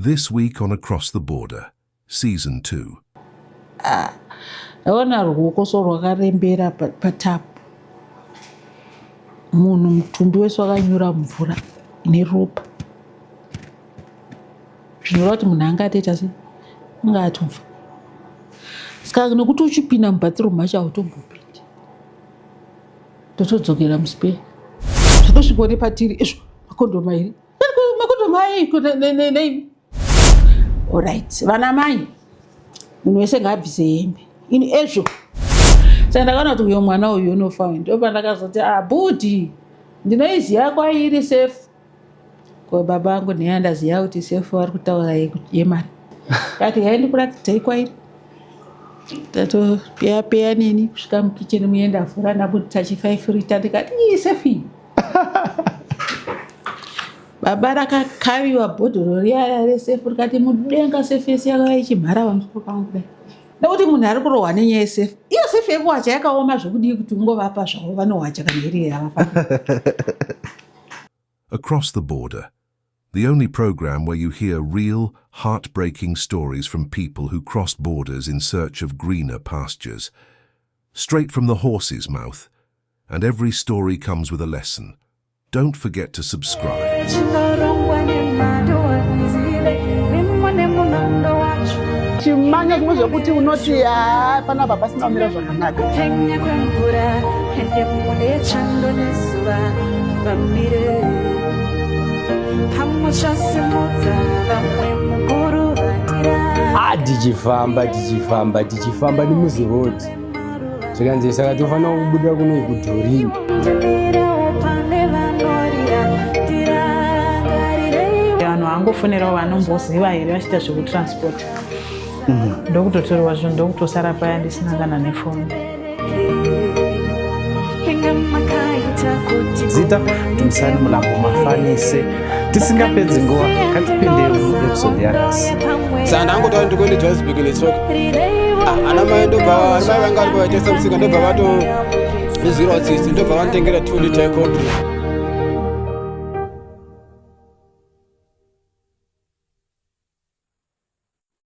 This week on Across the Border, Season 2. Ah, ndaona ruoko so rwakarembera patapu munhu mutumbi wese wakanyura mvura neropa zvinoreva kuti munhu anga atoita se anga atofa saka nekuti uchipinda mubathroom macho hautombopindi totodzokera muspe zvotosvikawo nepatiri izvo makondomu airi makondomu aiko nei orit vana mai munhu wese ngaabvise hembe ini ezvo saka ndakaona kuti uyo mwana uyu unofa uyu ndopandakazoti abhudhi ah, ndinoiziva kwairi safe Ko baba vangu nheya ndaziva kuti sefu vari kutaura yemari. Kati hai ndikuratidzei kwairi. Tatopeya peya neni kusvika mukitchen muye ndavhura ndabudisa chifaifurita ndikati ii sefu iyi. Baba rakakaviwa bhodhoro riya resefu rikati mudenga sefu yese yakauya ichimhara pamusoro pangu kudai. Nekuti munhu ari kurohwa nenyaya yesefu. Iyo sefu yekuwacha yakaoma zvekudii kuti ungovapa zvavo vanowacha kana iri yavafanira. Across the Border, the only program where you hear real, heartbreaking stories from people who crossed borders in search of greener pastures. Straight from the horse's mouth, and every story comes with a lesson. Don't forget to subscribe. Chimanya zvimwe zvekuti unoti haa panapa pasina kumira zvakanaka. Kupenya kwemvura ende mune chando nezuva vamire pamuchasimudza vamwe mukuruvatira. Ah, tichifamba tichifamba tichifamba nemuziroad zvikanzi saka tofanira kubuda kuno kudhorini. Vanhu vangofonerawo vanomboziva here vachiita zvekutransport ndokutotorwa zvinhu ndokutosara paya ndisina kana nefoni. Zita Dumisani Mulambo Mafanise. Tisingapedzi nguva ngatipinde muepisode yanhasi. Saka ndangotaura ndikuende Johannesburg netsoka. Ah, ana mai ndobva ana mai vanga varipo vaitengesa musika ndobva vato ndizwirawo tsitsi ndobva vanditengera 2 liter yecold drink.